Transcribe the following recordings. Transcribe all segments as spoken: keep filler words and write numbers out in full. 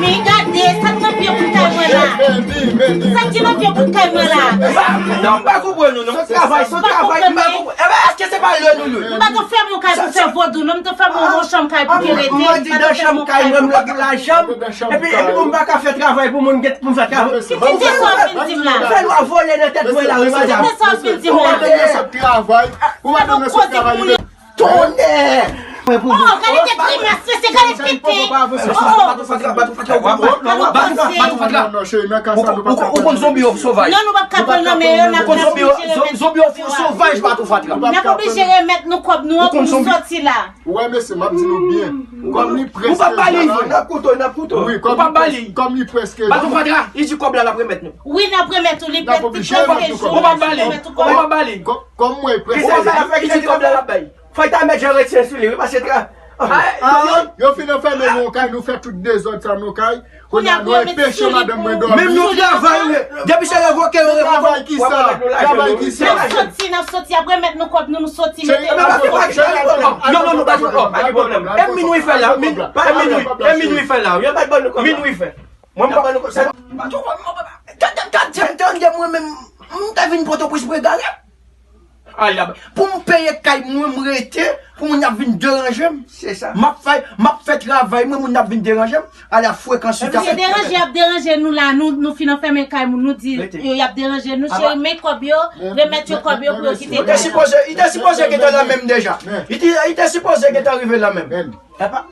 Men gade, sa k nan pye bout kay mwen la? Sa k di nan pye bout kay mwen la? Non, m pa konprann nou, non. Travay, se travay, m pa konprann. Enben, èske se pa lè nou lwe? M pa t ap fèmen yon kay pou fè vodou, non, m t ap fèmen yon chanm kay pou ke rete. M ap di nan chanm kay mwen, m lòt la chanm. Epi, epi pou m pa ka fè travay pou moun, gen pou m fè travay. Kite sa w vin di m la. Fè lwa vole nan tèt mwen la, wi, madanm. Kite sa w vin di m la. Travay. Ou pa konn sot travay. Tonnè! Oh, gade de grimas, mesye, gade tete. Oh, oh. Ou konn zonbi yo sovaj. Non, nou p ap ka pran nan men yo, n ap oblije remèt nou kòb nou an pou nou sòti la. Ou wè, mesye, m ap di nou byen. Kòm li prèske jou la. N ap koute, n ap koute. Wi, kòm li prèske. Baton fatra, li di kòb la, l ap remèt nou. Wi, n ap remèt ou, li prèske jou. Ou p ap ba li. Ou p ap ba li. Kòm mwen prèske. Li di kòb la, l ap bay. Fò l ta mèt jan retyen sou li, wi, paske tra. Ah, yo fin anfèmen nou kay, nou fè tout dezòd sa nou kay. Kounye a nou enpeche madanm mwen dòmi. Menm nou travay, wi. Depi se revoke, yo revoke. Travay ki sa? Travay ki sa? N ap soti, n ap soti, apre mèt nou kòb nou, nou soti, mete nou. Non, non, non, pa gen pwoblèm. E minwi fè la, e minwi, e minwi fè la, wi. Minwi fè. Mwen, m pa. Tande, tande, tande, mwen menm, m te vin Pòtoprens pou egare. Ala, pou m peye kay mwen, m rete, pou moun ap vin deranje m. Se sa. M ap fè, m ap fè travay mwen, moun ap vin deranje m. Ala frekans ou ta fè. Epi se deranje y ap deranje nou la, nou, nou fin anfèmen kay moun, nou di yo y ap deranje nou, cheri, men kòb yo, remèt yo kòb yo pou yo kite kay la. Li te sipoze, li te sipoze gentan nan men m deja. Li te, li te sipoze gentan rive nan men m.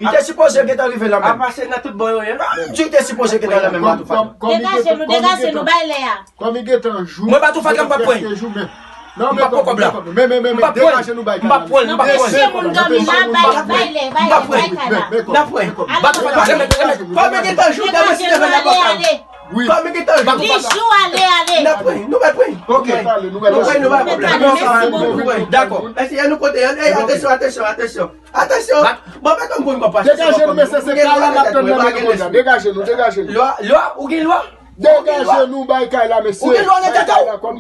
Li te sipoze gentan rive nan men m. Apa se nan tout bò yo ye. Li te sipoze gentan nan men m, Baton Fatra. Degaje nou, degaje nou, bay lè a. Kòm li gentan jou. Mwen, Baton Fatra, m p ap pran. Non, m p ap pran kòb la. Men, men, men, men, degaje nou, bay kay la. M p ap pran, m p ap pran. Mesye moun dòmi la, bay, bay lè, bay lè, bay kay la. N ap pran. Baton Fatra, remèt, remèt. Kòm li gentan jou, degaje nou, ale, ale. Kòm li gentan jou. Li jou, ale, ale. N ap pran, nou mèt pran. Ok. Nou pran, nou pa pran pwoblèm. Mèt ale, mèsi bokou. Dakò. Mesye, nou kote, atansyon, atansyon, atansyon. Atansyon! Bon, men kòm pou m pa pase. Degaje nou, mesye, se kay la n ap tann nan men nou kounya. Degaje nou, degaje nou. Lwa, lwa, ou gen lwa? Degaje nou, bay kay la, mesye. Ou gen lwa nan tèt ou?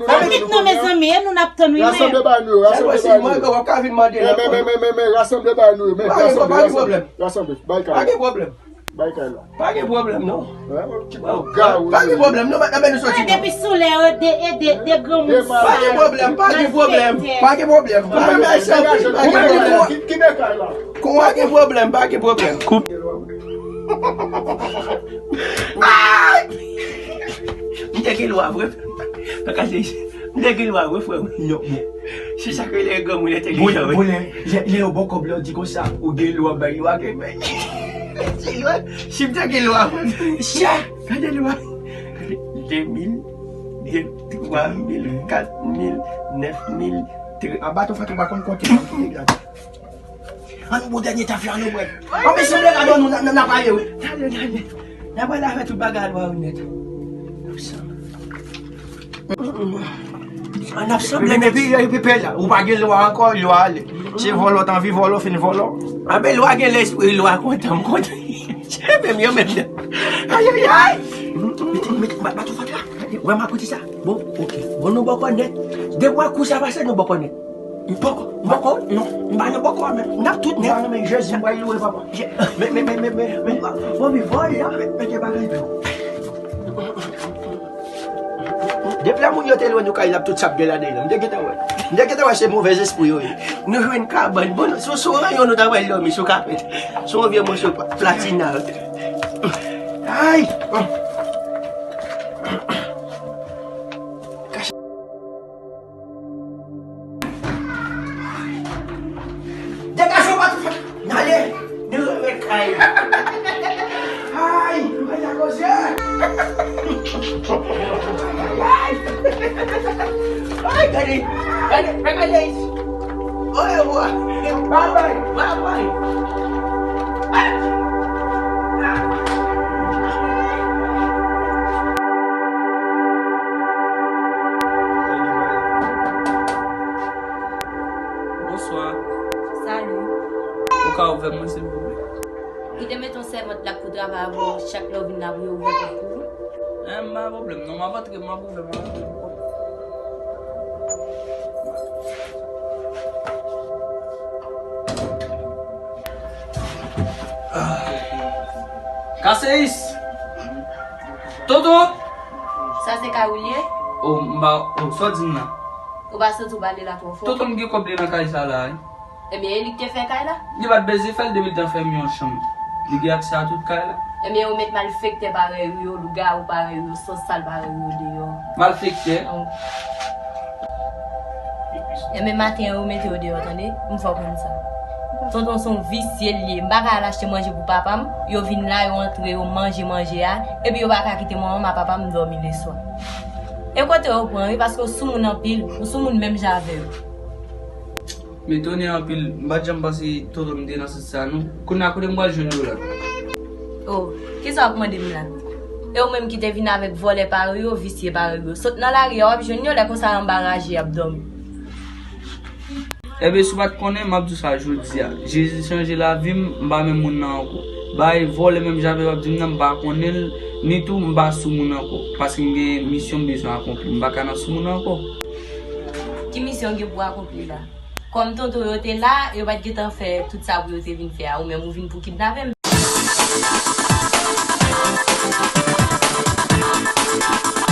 Fè pit non, mezanmi, e nou n ap tann wi, men. Rasanble bay nou yo, rasanble bay nou yo. Mwen, w ap ka vin mande la. Men, men, men, men, men, rasanble bay nou yo, men, rasanble, rasanble, rasanble, bay kay la. Pa gen pwoblèm. Bay kay la. Pa gen pwoblèm, non. Pa gen pwoblèm, non, men nou soti, non. Depi sou lè yo de, e de, de granmoun sa. Pa gen pwoblèm, pa gen pwoblèm, pa gen pwoblèm. Pa gen pwoblèm. Ki, ki de kay la? Pa gen pwoblèm, pa gen pwoblèm. Koup. M te gen lwa vre. M te gen lwa vre, frè m. Non, bon. Se sa k rele granmoun entèlijan, wi. Bon, lè, lè yo ba w kòb la, yo di konsa, ou gen lwa bay lwa, gen bay. Se lwa. Si m te gen lwa, frè m. Gade lwa. De mil, de, twa mil, kat mil, nèf mil, tre. A, Baton Fatra pa konn konte, non. Ann, bon, dènye tafya nou pran. Ann, men sanble gadon nou, n a, n a, n a pale, wi. N a pale avè tout bagay a lwa wi nèt. Ann ap sanble nèt. Epi, epi pè la, ou pa gen lwa ankò, lwa ale. Se vòlò, t anvi vòlò, fin vòlò. Anben lwa gen lespri, lwa kontan, m kontan. Se menm yo menm nan. Ayayay! Mete, mete, ba, Baton Fatra. Wè m ap di sa. Bon, ok. Bon, nou bòkò nèt. Depi wè kou sa pase, nou bòkò nèt. M poko, m poko, non. M pa nan poko a menm. N ap tout nèt. M pa renmen Jezi, m pral loure papa. Men, men, men, men, men, men, bon, pi vòlè, men, men, gen bagay tou. Depi lè moun yo te lwen nou kay la, tout sa ap gen ladan l. M te gentan wè. M te gentan wè se movèzespri yo ye. Nou jwenn kabann. Bon, sou, sou ranyon nou ta pral dòmi, sou kapèt. Sou yon vye moso pla-, platina. Ay! Degaje w, Baton Fatra. N ale. Nou remèt kay la. Ay, ay, la koze. Ay, ay. Ay, gade. Gade, gade. Oye, bwa. Babay, babay. Bonswa. Salut. Ou ka ouvè mwen, silvouplè? Kite mete yon sèvant la pou travay avè w, chak lè w vin la pou yo ouvè pòt pou ou. Eh, m pa gen pwoblèm, non, m ap antre, m ap ouvè, m ap antre. Ah. Kaseyis! Tonton! Sa se kay ou li ye? O, m pa, o, sa w di m nan? Ou pa santi w pale la twò fò? Tonton m gen kòb li nan kay sa la, wi. Ebyen, e li ki te fè kay la? Li pa t bezwen fè l depi l t ap fè m yon chanm. Li gen aksè a tout kay la. Ebyen, ou met malfektè parèy ou yo, lougawou parèy ou yo, sansal parèy ou yo deyò. Malfektè? Donk, ebyen, maten an, yo mete yo deyò, tande? M fè w konn sa. Tonton se yon visye li ye. M pa ka al achte manje pou papa m. Yo vin la, yo antre, yo manje manje a. Epi yo pa ka kite mwen, manman papa m dòmi leswa. E kote yo pran, wi, paske w soumoun anpil. Ou soumoun menm jan avè yo. M etone anpil. M pa t janm panse tonton m te nan sans sa, non. Kounye a, kote m pral jwenn yo la? O, kisa w ap mande m la? E ou menm ki te vin avèk vòlè parèy yo, visye parèy yo. Sot nan lari a, w ap jwenn yo, lè konsa anba raje y ap dòmi. Ebyen, si w pa t konnen, m ap di w sa jodi a. Jezi chanje lavi m, m pa menm moun nan ankò. Bay vòlè menm jan avè w ap di m nan, m pa konnen l, ni tou m pa soumoun ankò. Paske m gen misyon m bezwen akonpli. M pa ka nan soumoun ankò. Ki misyon w gen pou w akonpli la? Kòm tonton yo te la, yo pa t gentan fè tout sa pou yo te vin fè a. Ou menm, ou vin pou kidnape m.